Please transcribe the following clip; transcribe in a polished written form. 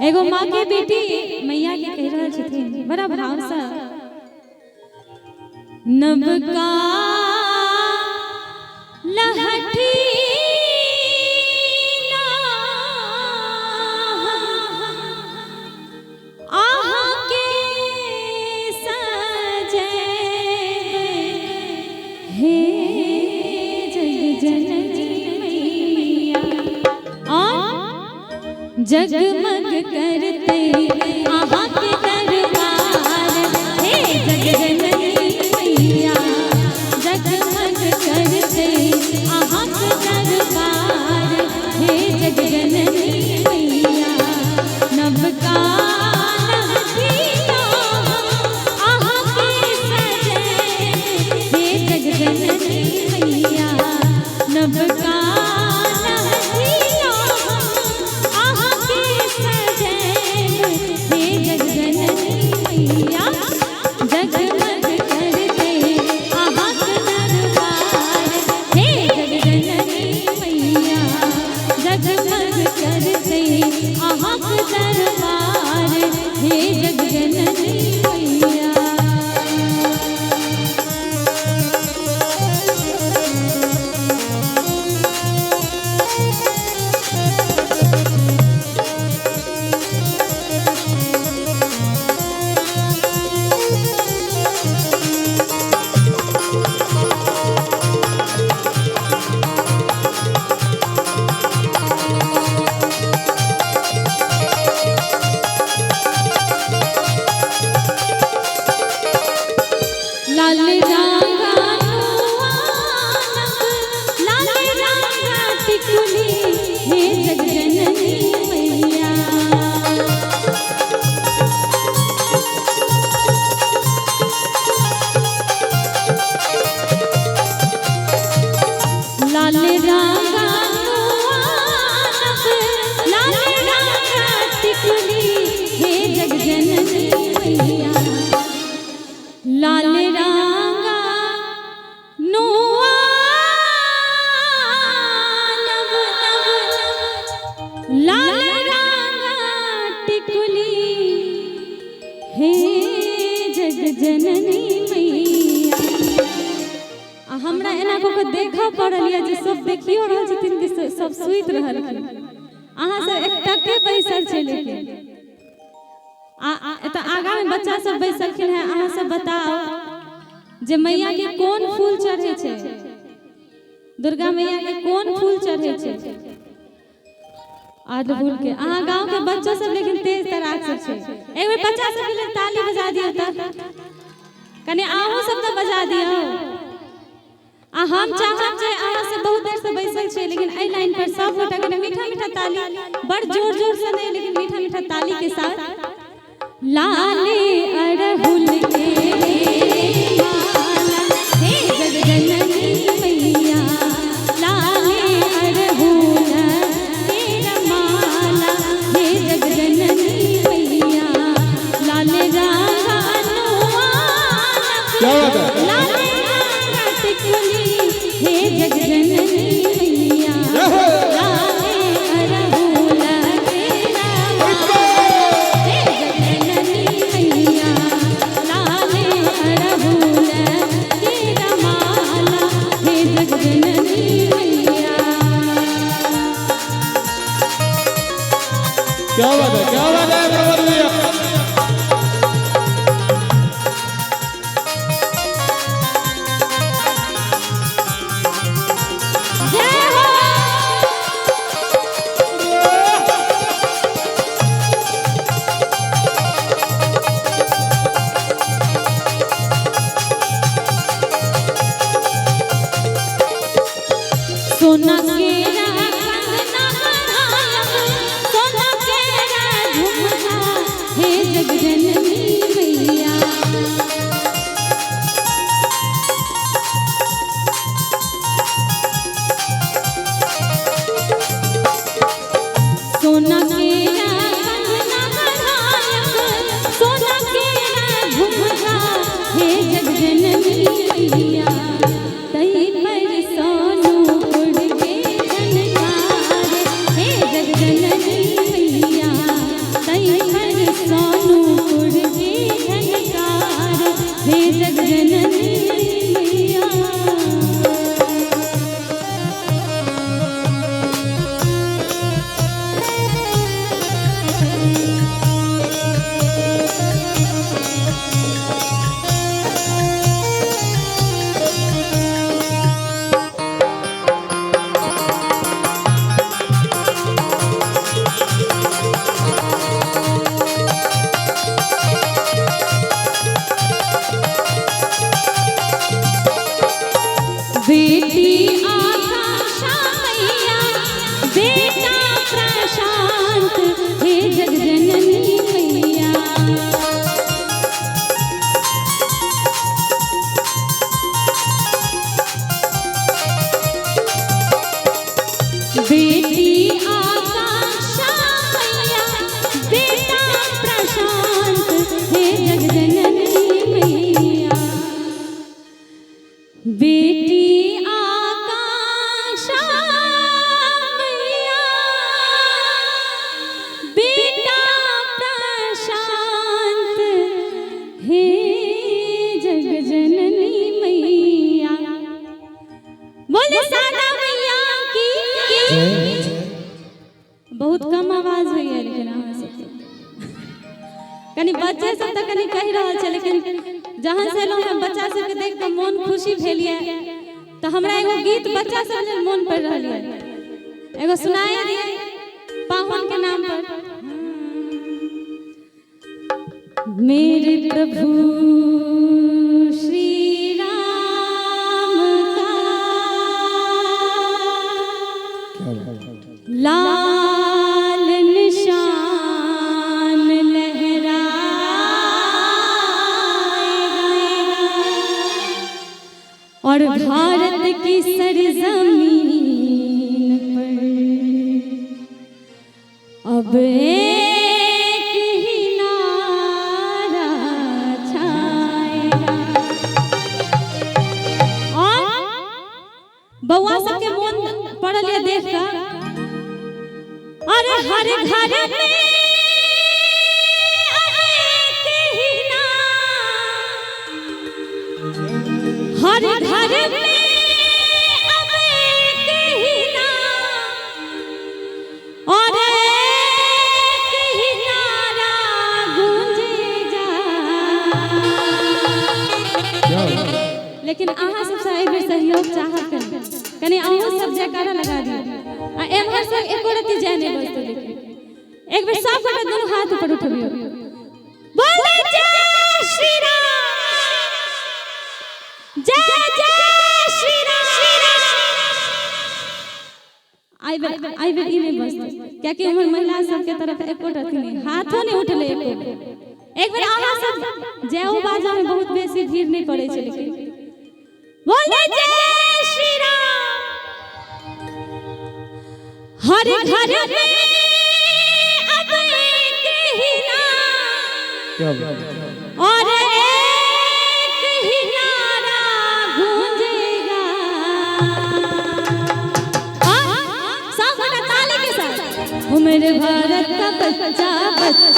एगो माँ के बेटी मैया के कह रहल छथिन बड़ा भाव से, नबका लहठी आहा के सजे हे जग जननी मैया, और जगमग करते आहा के दरबार हे जग जननी मैया, जगमग करते आहा के दरबार हे जग जननी मैया, नबका आहा के सजे हे जग जननी मैया, नबका जगमग करते आहा के दरबार हे जग जननी मैया, जगमग करते आहा के दरबार हे जग जननी मैया। लाल रंगा लाल रंगा टिकुली हे जग जननी मैया, लाल रंगा लाल रंगा टिकुली हे जग जननी मैया, लाल रंगा नुआ नव नव लाल रंगा टिकुली हे जग जननी मैया। आ हमरा एना कऽ के देखऽ पड़ल यऽ जे सब देखियो रहल छथिन कि सब सुति रहलखिन, अहाँ सब एकटके बैसल छै, लेकिन एतऽ आगाँ में बच्चा सब बैसलखिन हैं। अहाँ सब बताओ जे मैया के कोन फूल चढ़े छै, दुर्गा मैया के कोन फूल चढ़े छै? अड़हुल के। अहाँ गाँव के बच्चो सब लेकिन तेज तराक सब छै, एक बेर बच्चा सब के लेल ताली बजा दियौ तऽ, कनि अहूँ सब तऽ बजा दियौ। आ हम चाहब जे अहाँ सब बहुत देर से बैसल छै, लेकिन एहि लाइन पर सब गोटा कनि मीठा मीठा ताली, बड़ जोर जोर से नहीं लेकिन मीठा मीठा ताली के साथ लाले अड़हुल के माला हे जग जननी मैया, लाले अड़हुल के माला हे जग जननी मैया, लाल रंगा क्या बात है, लाल रंगा टिकुली हे जग जननी मैया, लाले अड़हुल के माला हे जग जननी मैया, लाले अड़हुल के माला हे जग जननी मैया। क्या बात है, क्या बात है प्रमोद भैया। हे जग जननी मैया। बेटी आकांक्षा मैया, बेटा प्रशांत, हे जग जननी मैया। बेटी आकांक्षा मैया, बेटा प्रशांत, हे जग जननी मैया। बेटी आकांक्षा मैया, बेटा प्रशांत, हे जग जननी मैया। बोले शारदा मैया की। बहुत कम आवाज होइए, लेकिन अहाँ सबके कनी बच्चे सब तऽ कनी कहि रहल छै, लेकिन जहाँ से एलहुँ हम बच्चा सबके देख कऽ मोन खुशी भेल यऽ, तऽ हमरा एगो गीत बच्चा सब लेल मोन पड़ि रहल यऽ, एगो सुनाए दियै पाहुन के नाम पर। मेरे प्रभु श्री राम का क्या बात है। लाल निशान लहराएगा और भारत की सरजमीन पर अब एक ही नारा छाएगा। और बउआ सबके मोन पड़ल ये देख कऽ, अरे हर घर में अब एक ही नाम, हर घर में अब एक ही नाम और एक ही नारा गूंजेगा। क्या बात है। लेकिन अहाँ सबसँ एहि बेर सहयोग चाहब, कनि कनि अहूँ सब जयकारा लगा दियौ, आ एम्हर सब एको रत्ती जय नहि बजतै, लेकिन एक बेर सब गोटा दुनू हाथ ऊपर उठबियौ, बोले जय श्री राम, जय जय श्री राम। एहि बेर ई नहि बजतै, कियाकि उम्हर महिला सबके तरफ एको रत्ती नहि, हाथो नहि उठलै एको बेर। एक बेर अहाँ सब जयो बाजऽ मे बहुत बेसी भीड़ नहि पड़ै छै, लेकिन बोले जय श्री राम। हर घर में अब एक ही नाम क्या बात है। और एक ही नारा गूंजेगा। और सब गोटा ताली के साथ, ओ मेरे भारत का बच्चा बच्चा।